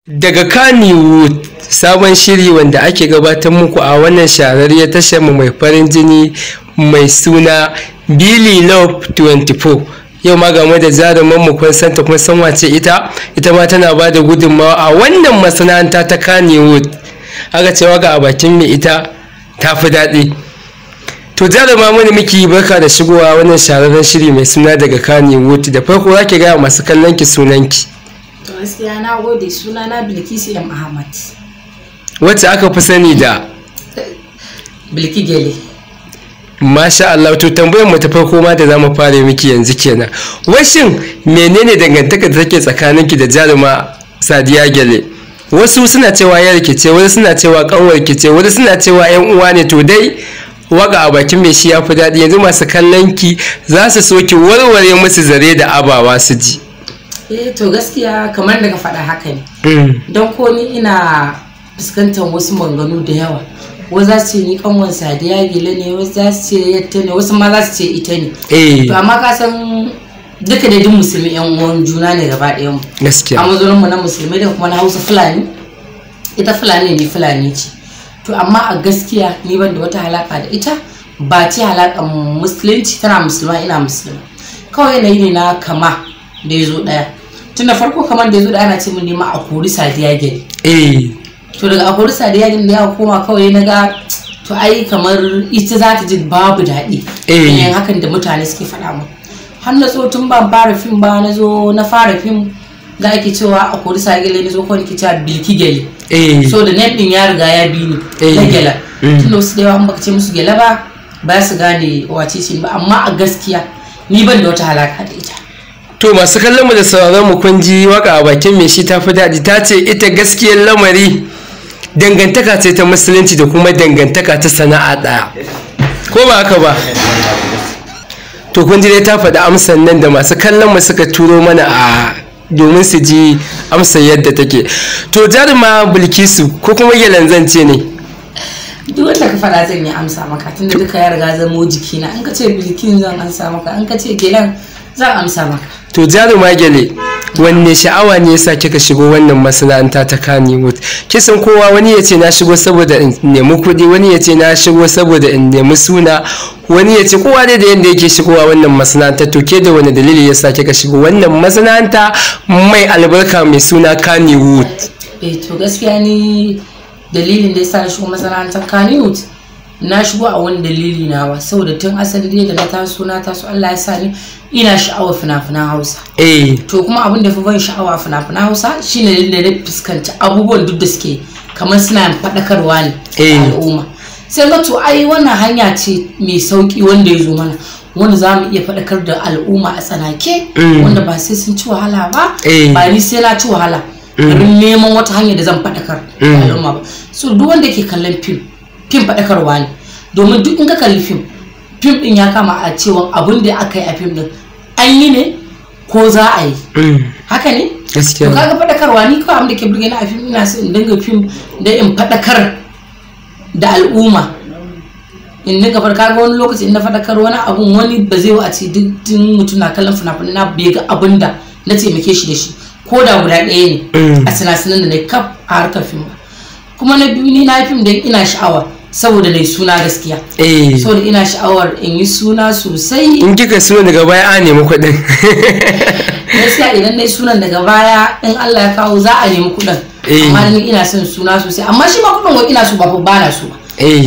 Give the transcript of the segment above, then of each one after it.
Daga Kannywood, sabon shiri wanda ake gabatar muku a wannan shahararriyar tashar mu mai farin jini mai suna Billy Love 24. Yau ma game da jaruman mu, kun santa, kun san wace ita, ita ma tana ba da gudunmawa a wannan masana'anta ta Kannywood. Aka cewa ga a bakin mai ita ta fi daɗi. To jaruma, muni miki barka da shigowa wannan shahararren shiri mai suna Daga Kannywood. Da farko za ki gaya masu kallon ki sunanki. To gaskiya na gode, suna na Bilkisu M Ahmad. Wacce aka fi sani da Bilki Gele. Masha Allah. To tambayar mu ta farko ma da zamu fara miki yanzu kenan. Wai shin menene dangantaka da take tsakaninki da jaruma Sadiya Gele? Wasu suna cewa yarki ce, wasu suna cewa kanwarki ce, wasu suna cewa yan uwa ne. To dai waka a bakin mai shi ya fi daɗi. Yanzu masu kallon ki za su so ki warware musu zare da abawa su ji. Eh, to gaskiya kamar da ka faɗa haka ne. Don ko ni ina fuskantar wasu maganganu da yawa. Wasu za su ce ni kanwan Sadiya Gele ne, wasu za su ce yatta ne, wasu ma za su ce ita ne. To amma ka san duka da duk musulmi yan uwan juna ne gaba ɗayan mu. Gaskiya. A mazaunin mu na musulmai da kuma na Hausa Fulani. Ita Fulani ne, Fulani ce. To amma a gaskiya ni ban da wata halaka da ita, ba ce halakan musulunci, tana musulma ina musulma. Kawai yanayi ne na kama da ya zo ɗaya. Tun da farko kamar da ya zo da ana ce mun nema a kori Sadiya Gele. To daga a kori Sadiya Gele da ya koma kawai na ga to ai kamar ita za ta ji babu daɗi. Yanayin hakan da mutane suke faɗa mun. Har na zo tun ban fara fim ba, na zo na fara fim da ake cewa a kori Sadiya Gele, na zo kawai nake cewa Bilki Gele. So da name din ya riga ya bi ni na Gela. Tun da wasu da yawa an baka ce musu Gele ba, ba su gane wace ce ba, amma a gaskiya ni ban da wata halaka da ita. To masu kallon mu da sauraron mu, kun ji waka a bakin mai shi ta fi daɗi. Ta ce ita gaskiyar lamari dangantaka ce ta musulunci da kuma dangantaka ta sana'a ɗaya. Ko ba haka ba? To kun ji dai ta faɗi amsan nan da masu kallon mu suka turo mana a domin su ji amsar yadda take. To jaruma Bilkisu, ko kuma Gelen zan ce ne? Duk wanda ka faɗa zan yi amsa maka, tunda duka ya riga zamo jikina. In ka ce Bilkin zan amsa maka, in ka ce Gelen zan amsa maka. To jaruma Gele, wanne sha'awa ne yasa kika shigo wannan masana'anta ta Kannywood? Kisan kowa, wani ya ce na shigo saboda in nemi kuɗi, wani ya ce na shigo saboda in nemi suna, wani ya ce, kowa dai da yadda yake shigowa wannan masana'anta. To ke da wani dalili yasa kika shigo wannan masana'anta mai albarka mai suna Kannywood? Eh, to gaskiya ni dalilin da yasa na shigo masana'antar Kannywood, na shigo a wani dalili nawa, saboda tun asali dai da na taso, na taso Allah ya sa ni ina sha'awar fina-finan Hausa. To kuma abin da fi ban sha'awa a fina-finan Hausa shine da na fuskanci abubuwan duk da suke kamar suna faɗakarwa ne ga al'umma. Sai ga to ai wannan hanya ce mai sauki wanda ya zo mana, wanda za mu iya faɗakar da al'umma a tsanake, wanda ba sai sun ci wahala ba, ba ni sai na ci wahala garin neman wata hanya da zan faɗakar da al'umma ba. So duk wanda ke kallon fim, fim faɗakarwa ne, domin duk in ka kalli fim, fim din ya kama a cewa abin da aka yi a fim din an yi ne ko za a yi. Haka ne. Gaskiya. To kaga faɗakarwa, ni kawai abin da ke burge ni a fim, ina so in dinga fim da in faɗakar da al'umma, in dinga farka. Kaga wani lokaci in na faɗakar wani abun, wani ba zai a ce duk mutum na kallon fina-finai na bai ga abin da na taimake shi da shi ko da guda ɗaya ne a sinasinan da na kaf a harkar fim ba. Kuma na biyu, ni na fim don ina sha'awa saboda na yi suna gaskiya. Saboda ina sha'awar in yi suna sosai. In kika suna daga baya a nemi kuɗin. Gaskiya idan na yi sunan daga baya, in Allah ya kawo, za a nemi kuɗin. Amma ni ina son suna sosai, amma shi ma kuɗin wai ina so ba fa ba na so ba.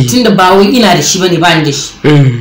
Tunda ba wai ina da shi bane, ba ni da shi.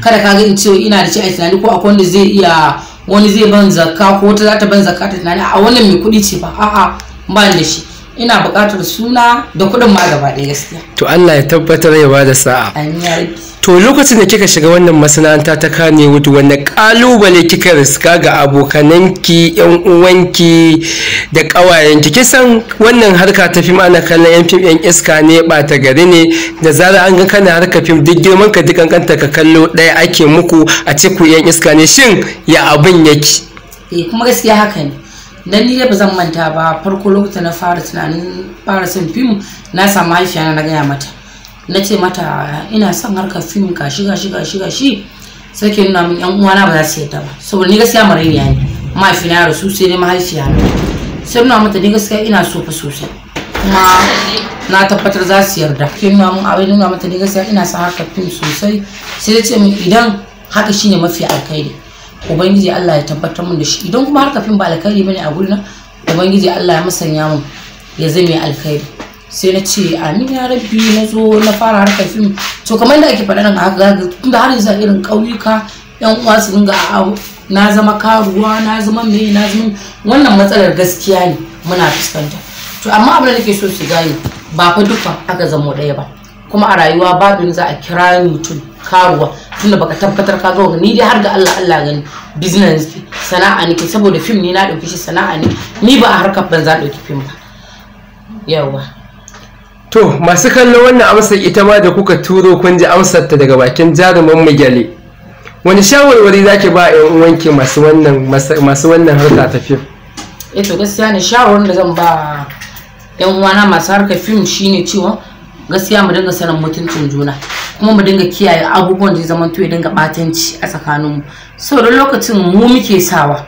Kada ka ga in ce ina da shi a tunani ko akwai wanda zai iya, wani zai ban zakka ko wata za ta ban zakka ta tunani a wannan mai kuɗi ce ba. A'a, ba ni da shi. Ina buƙatar suna da kuɗin ma gaba ɗaya gaskiya. To Allah ya tabbatar ya bada sa'a. Amin ya rabbi. To lokacin da kika shiga wannan masana'anta ta Kannywood, wanne kalubale kika riska ga abokananki, yan uwanki da ƙawayenki? Kisan wannan harka ta fim ana kallon yan fim yan iska ne, ɓata gari ne. Da zarar an ga kana harka fim, duk girman ka duk kankanta ka, kallo ɗaya ake muku, a ce ku yan iska ne. Shin ya abin yake? Eh, kuma gaskiya haka ne. Dan ni dai ba zan manta ba, farko lokacin na fara tunanin fara son fim, na samu mahaifiyana na gaya mata. Na ce mata ina son harkar fim, gashi gashi gashi gashi. Sai ke nuna min yan uwana ba za su yadda ba, saboda ni gaskiya marainiya ne, mahaifina ya rasu, sai dai mahaifiya na. Sai nuna mata ni gaskiya ina so fa sosai. Kuma na tabbatar za su yarda. Ke nuna mun abin, nuna mata ne gaskiya ina son harkar fim sosai. Sai ta ce min idan haka shine mafi alkhairi, Ubangiji Allah ya tabbatar mun da shi. Idan kuma harkar fim ba alkhairi bane a gurina, Ubangiji Allah ya musanya mun ya zame alkhairi. Sai na ce amin ya rabbi. Na zo na fara harkar fim. To kamar da ake faɗa nan a haka, tunda har yanzu a irin ƙauyuka yan uwa su dinga a'a na zama karuwa, na zama me, na zama wannan. Matsalar gaskiya ne muna fuskanta. To amma abin da nake so su gane, ba fa duka aka zamo ɗaya ba. Kuma a rayuwa babu za a kira mutum karuwa tunda baka tabbatar ka ga. Ni dai har ga Allah, Allah gani, business sana'a nake, saboda fim ne na dauki shi sana'a ne. Ni ba a harkar banza dauki fim ba, yawa. To masu kallo, wannan amsar ita ma da kuka turo, kun ji amsar ta daga bakin jaruman mu Gyale. Wani shawarwari zaki ba yan uwanki masu wannan harka ta fim? Eh, to gaskiya ne shawarwarin da zan ba yan uwana masu harkar fim shine cewa gaskiya mu dinga sanin mutuncin juna, kuma mu dinga kiyaye abubuwan da zai zama to ya dinga batanci a tsakaninmu. Saboda lokacin mu muke sawa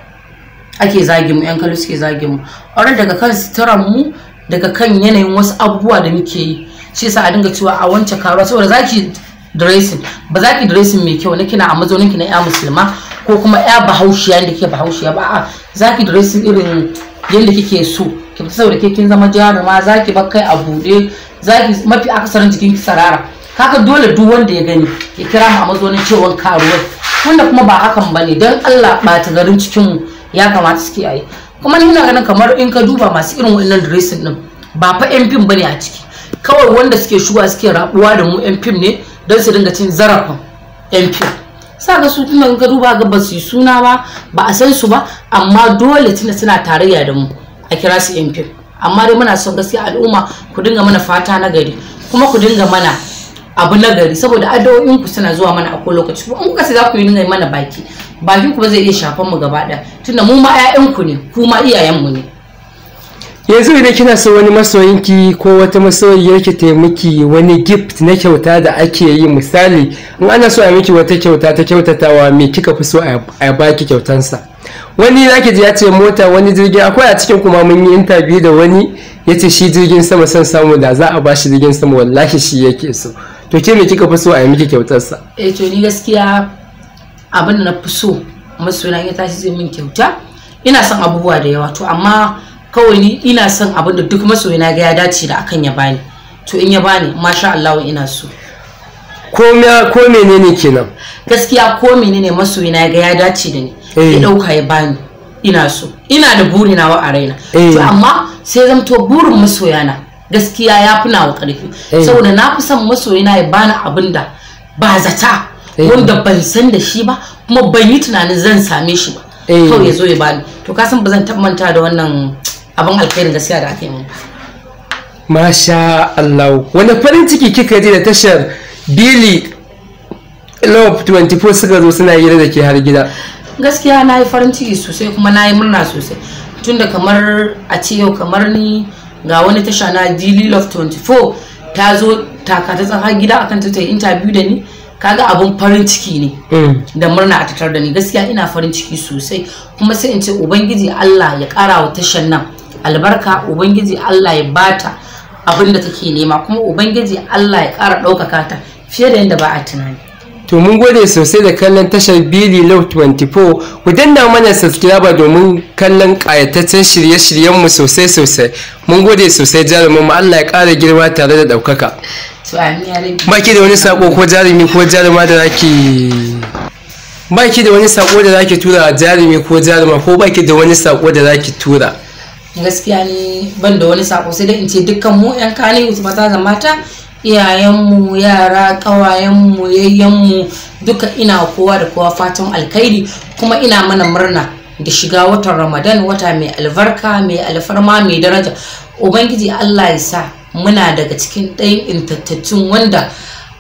ake zagin mu, yan kallo suke zagin mu aure, daga kan suturan mu, daga kan yanayin wasu abubuwa da muke yi. Shi yasa a dinga cewa a wance karuwa, saboda zaki dressing, ba za ki dressing mai kyau na kina a mazaunin ki na ya musulma ko kuma ya bahaushiya da ke bahaushiya ba. A za ki dressing irin yadda kike so ki fita, saboda ke kin zama jaruma, za ki bar kai a buɗe, za ki mafi akasarin jikin ki sarara. Kaka dole duk wanda ya gani ya kira mu a mazaunin cewa karuwai, wanda kuma ba hakan bane. Dan Allah ɓata garin cikin mu ya kamata su kiyaye. Kuma ni ina ganin kamar in ka duba masu irin wannan dressing din, ba fa yan fim bane a ciki. Kawai wanda suke shuwa suke rabuwa da mu yan fim ne don su dinga cin zarafin yan fim. Sa ga su tunda in ka duba ga ba su yi suna ba, ba a san su ba, amma dole tunda suna tarayya da mu a kira su yan fim. Amma dai muna son gaskiya al'umma ku dinga mana fata na gari, kuma ku dinga mana abu na gari, saboda addu'o'in ku suna zuwa mana a kowane lokaci. Kuma in kuka ce za ku yi dinga mana baki, bakin ku ba zai iya shafan mu gaba ɗaya, tunda mu ma 'ya'yan ku ne, ku ma iyayen mu ne. Yanzu idan kina so wani masoyinki ko wata masoyiyarki ta miki wani gift na kyauta da ake yi, misali in ana so a miki wata kyauta ta kyautatawa, me kika fi so a baki kyautansa? Wani zaki ji ya ce mota, wani jirgin. Akwai a cikin kuma mun yi interview da wani, ya ce shi jirgin sama, son samu da za a bashi jirgin sama, wallahi shi yake so. To ke me kika fi so a yi miki kyautarsa? Eh, to ni gaskiya abin da na fi so masoyina ya tashi zai min kyauta, ina son abubuwa da yawa. To amma kawai ni ina son abin da duk masoyina ga ya dace da akan ya bani. To in ya bani, masha Allah, ina so. Ko menene kenan? Gaskiya ko menene masoyina ga ya dace da ni ya dauka ya bani, ina so. Ina da buri nawa a raina. To amma sai zamto burin masoyana gaskiya ya fi nawa karfi, saboda na fi son masoyina ya bani abin da ba zata, wanda ban san da shi ba, kuma ban yi tunanin zan same shi ba, kawai ya zo ya bani. To ka san ba zan taɓa manta da wannan abin alkhairin gaskiya da aka yi min ba. Masha Allah, wani farin ciki kika ji da tashar Billy Love 24 suka zo suna hira da ke har gida? Gaskiya na yi farin ciki sosai, kuma na yi murna sosai, tunda kamar a ce yau kamar ni ga wani tasha na Billy Love 24 ta zo taka ta har gida akan ta yi interview da ni, kaga abun farin ciki ne da murna a tattar da ni. Gaskiya ina farin ciki sosai, kuma sai in ce Ubangiji Allah ya kara wa tashar nan albarka, Ubangiji Allah ya bata abin da take nema, kuma Ubangiji Allah ya kara ɗaukaka ta fiye da yadda ba a tunani. To mun gode sosai da kallon tashar Billy Love 24. Ku danna mana subscribe domin kallon ƙayataccen shirye-shiryenmu sosai sosai. Mun gode sosai jarumin mu, Allah ya ƙara girma tare da ɗaukaka. To amin ya rabbi. Baki da wani sako ko jarumi ko jaruma da zaki, baki da wani sako da zaki tura jarumi ko jaruma, ko baki da wani sako da zaki tura? Gaskiya ni ban da wani sako, sai dai in ce dukkan mu yan kane maza da mata, iyayenmu, yara, kawayenmu, yayyenmu, duka ina kowa da kowa fatan alkhairi, kuma ina mana murna da shiga watan Ramadan, wata mai albarka, mai alfarma, mai daraja. Ubangiji Allah ya sa muna daga cikin ɗayan intattattun wanda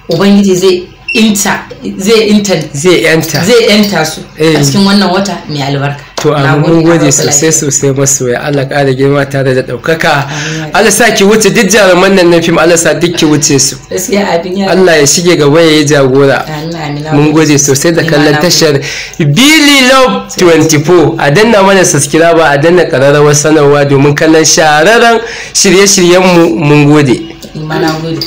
Ubangiji zai inta zai inta Zai yanta. Zai yanta su a cikin wannan wata mai albarka. To Na amin, mun na gode barku sosai lafiya. sosai masoya. Allah ƙara girma tare da ɗaukaka. Amin. Allah sa ki wuce duk jaruman nan na fim, Allah sa duk ki wuce su. Gaskiya abin ya Allah ya shige gaba ya yi jagora. Amin, amin, na Mun gode sosai da Ni ma kallon na gode. tashar Billy Love 24. A danna mana subscribe, a danna ƙararrawar sanarwa domin kallon shahararren shirye-shiryenmu. Mun gode. Ni ma na gode.